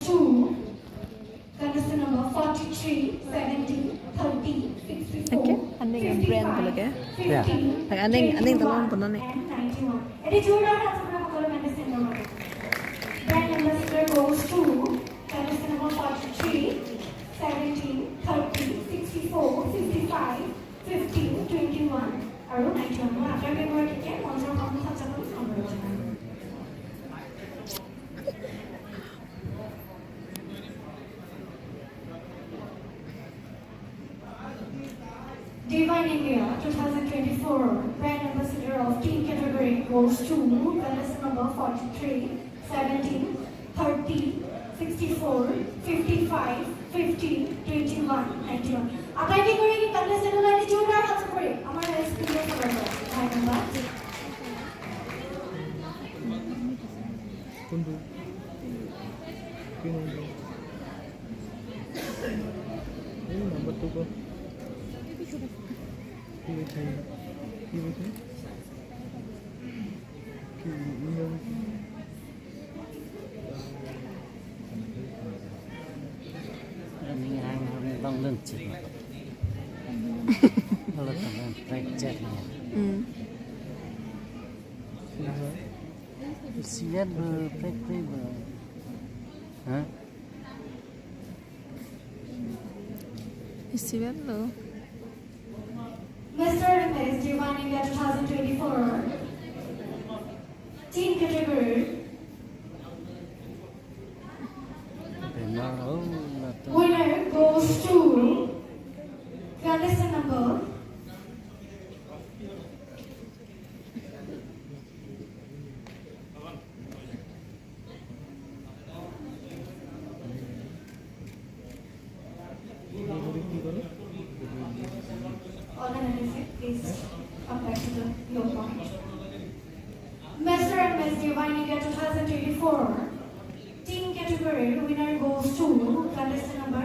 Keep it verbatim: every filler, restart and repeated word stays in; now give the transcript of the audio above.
two, contestant number forty-three, seventy, thirty, sixty-four, okay, aning brand fifty-five, boleh ke? Ya. Fifteen, aning, aning twenty-one, tolong pun aning. And ninety-one. Edi juror atum aphan contestant number. Brand ambassador goes to contestant number forty-three, seventeen, thirty, sixty-four, fifty-five, fifteen, twenty-one, আৰু ninety-one. মই আটাইকেইগৰাকীকে মঞ্চৰ সন্মুখত যাবলৈ অনুৰোধ জনাম। Divine India two thousand twenty-four brand ambassador of teen category goes to contestant number forty-three, seventeen, thirty, sixty-four, fifty-five, fifteen, twenty-one, ninety-one. আটাইকেইগৰাকী contestant ওলাই দি জোৰদাৰ হাত চাপৰি আমাৰ এছ পি ফালৰ পৰা। ধন্যবাদ। কোনটো? কি নম্বৰ? এই নম্বৰটো ক। কি কৈছে? কি কৈছে? কি email? Ini yang orang dong dong cik. Kalau teman prank chat nya. Hmm. Sian be prank prank be. Hah? Isian lo. Mister and Miss Divine India two thousand twenty-four, teen category. Benar, oh, lato. Winner goes to contestant number Organizing, please come back to the, your point. Mister and Miss Divine India two thousand twenty-four, teen category winner goes to contestant number